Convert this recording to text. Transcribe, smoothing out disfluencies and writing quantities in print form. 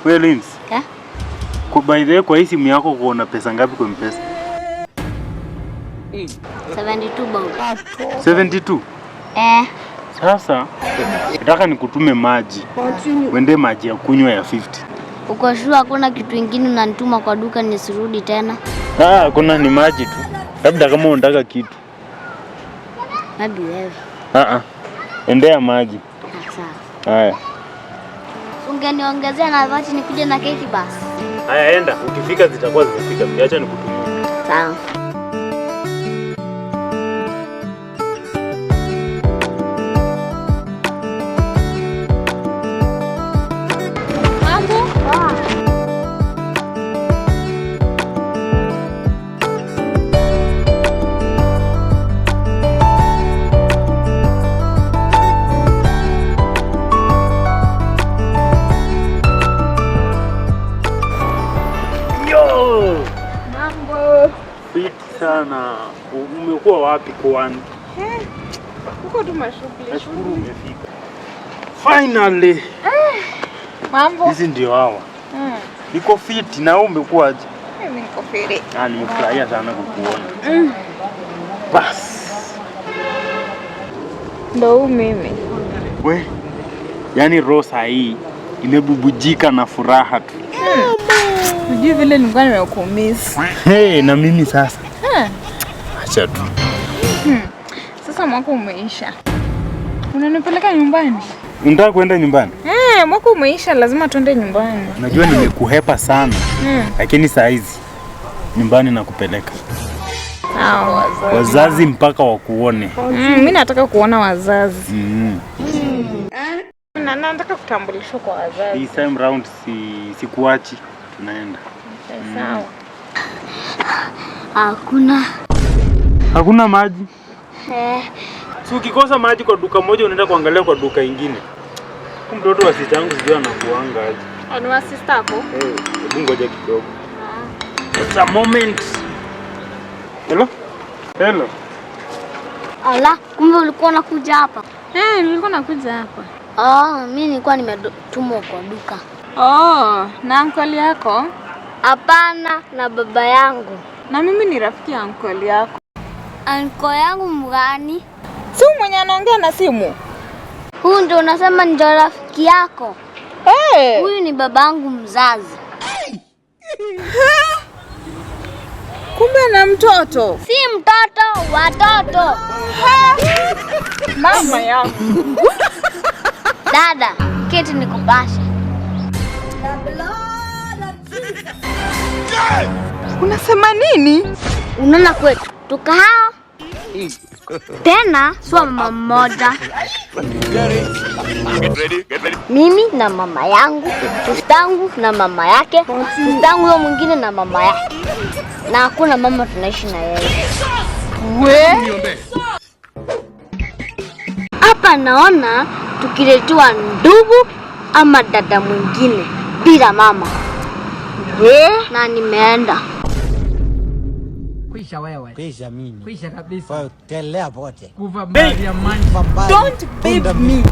Wewe Lins. Eh? Kwa by the way, kwa hii simu yako kuona pesa ngapi kwa M-Pesa? 72 bob. 72. Eh, Sasa nataka nikutume maji. Uende maji ya kunywa ya 50. Uko sure hakuna kitu ingine unanituma kwa duka nisirudi tena? Ah, kuna ni maji tu. Labda kama unataka kitu. Maybe wewe. Ah ah. Endea maji. Ah, sawa. Haya. Ungeniongezea na vati nikuje na keki basi. Haya, enda. Ukifika zitakuwa zimefika. Acha nikutumie. Sawa. Mambo? Yo! Mambo. Fit sana. Umekuwa wapi kwani? Huko tu mashughuli. Nashukuru umefika. Finally. Mambo. Hizi ndio hawa. Niko fit na wewe umekuwa aje? Mimi niko fiti. Ah, nimefurahia sana kukuona. Bas. Ndo huu mimi. We. Yaani roho saa hii imebubujika na furaha tu. Hujui vile nilikuwa nimekumiss. Hey, na mimi sasa. Acha tu. Sasa mwaka umeisha. Unanipeleka nyumbani? Unataka kuenda nyumbani? Eh, mwaka umeisha, lazima tuende nyumbani. Unajua nimekuhepa sana. Lakini saa hizi nyumbani nakupeleka. Sawa. Wazazi mpaka wakuone. Mimi nataka kuona wazazi. Na nataka kutambulishwa kwa wazazi. This time round sikuachi, tunaenda. Sawa. Hakuna. Hakuna maji. Eh, Si ukikosa maji kwa duka moja unaenda kuangalia kwa duka ingine. Huyu mtoto wa sister yangu sijui anakuanga aje. Ni wa sister yako? Eh, hebu ngoja kidogo. It's a moment. Hello? Hello. Ala, kumbe ulikuwa unakuja hapa. Eh, nilikuwa nakuja hapa. Ah, mimi nilikuwa nimetumwa kwa duka. Oh, na uncle yako? Hapana, na baba yangu. Na mimi ni rafiki ya uncle yako. Uncle yangu mgani? Si huyu mwenye anaongea na simu? Huyu ndio unasema ndio rafiki yako? Eh. Huyu ni babangu mzazi. Kumbe na mtoto. Si mtoto, watoto. Mama yangu. Dada, keti nikupashe. Unasema nini? Unaona kwetu tukahao tena sio mama mmoja. Mimi na mama yangu, sistangu na mama yake, sistangu huyo mwingine na mama yake, na hakuna mama tunaishi na yeye. We? Hapa naona tukiletewa ndugu ama dada mwingine bila mama. We? Na nimeenda. Kwisha wewe. Kwisha mimi. Kwisha kabisa. Potelea pote. Kuva mbali ya mani. Don't babe me.